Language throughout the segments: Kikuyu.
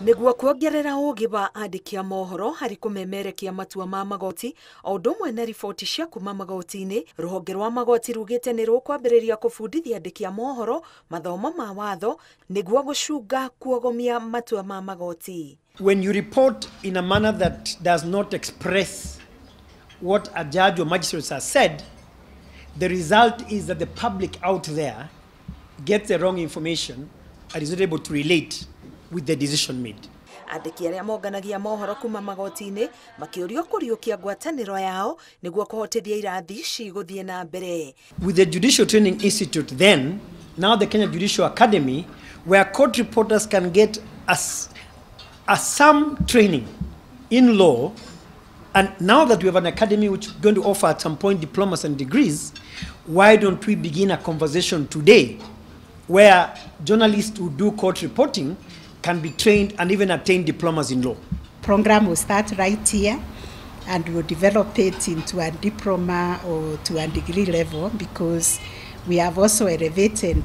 Nĩguo kuongerera ũũgĩ wa andĩki a mohoro harĩ kũmemerekia matua ma magoti o ũndũ ũmwe na riboti cia kuma magoti-inĩ, rũhonge rwa magoti rugĩte nĩ rũkwambĩrĩria kũbundithia andĩki a mohoro mathomo ma watho nĩguo gũcunga kuogomia matua ma magoti. When you report in a manner that does not express what a judge or magistrate has said, the result is that the public out there gets the wrong information and is not able to relate with the decision made. Andĩki arĩa monganagia mohoro kuma magoti-inĩ makĩũrio kũriũkia ngwatanĩro yao nĩguo kũhotithia irathi ici gũthiĩ na mbere. With the Judicial Training Institute then, now the Kenya Judicial Academy, where court reporters can get a some training in law, and now that we have an academy which is going to offer at some point diplomas and degrees, why don't we begin a conversation today where journalists who do court reporting can be trained and even attain diplomas in law? Program will start right here and we'll develop it into a diploma or to a degree level, because we have also elevated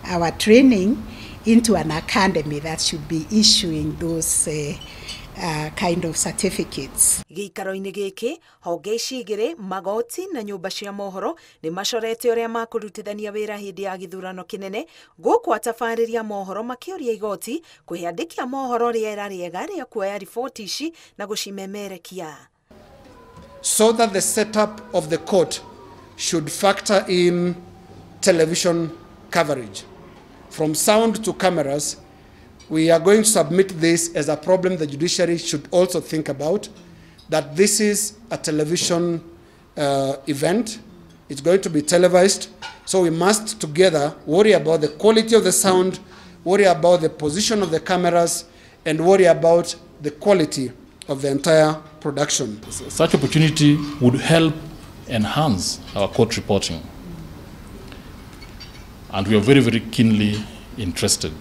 our training into an academy that should be issuing those kind of certificates. Gĩikaro-inĩ gĩkĩ, honge ici igĩrĩ, magoti na nyũmba cia mohoro nĩ macorete ũrĩa makũrutithania wĩra hĩndĩ ya gĩthurano kĩnene, gũkũ atabarĩria mohoro makĩũria igoti kũhe andĩki a mohoro rĩera rĩega rĩa kuoya riboti ici na gũcimemerekia. So that the setup of the court should factor in television coverage. From sound to cameras, we are going to submit this as a problem the judiciary should also think about, that this is a television event. It's going to be televised, so we must together worry about the quality of the sound, worry about the position of the cameras, and worry about the quality of the entire production. Such opportunity would help enhance our court reporting. And we are very, very keenly interested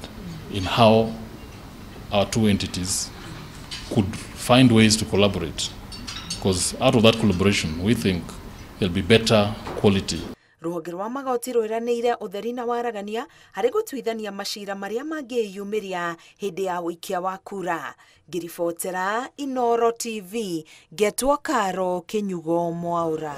in how our two entities could find ways to collaborate, because out of that collaboration, we think there'll be better quality. Rũhonge rwa magoti rwĩranĩire ũtheri na waragania harĩ gũtuithania macira marĩa mangĩyumĩria hĩndĩ ya ũikia wa kura. Ngĩribotera Inooro TV, ngetwo Karo Kĩnyugo Mwaura.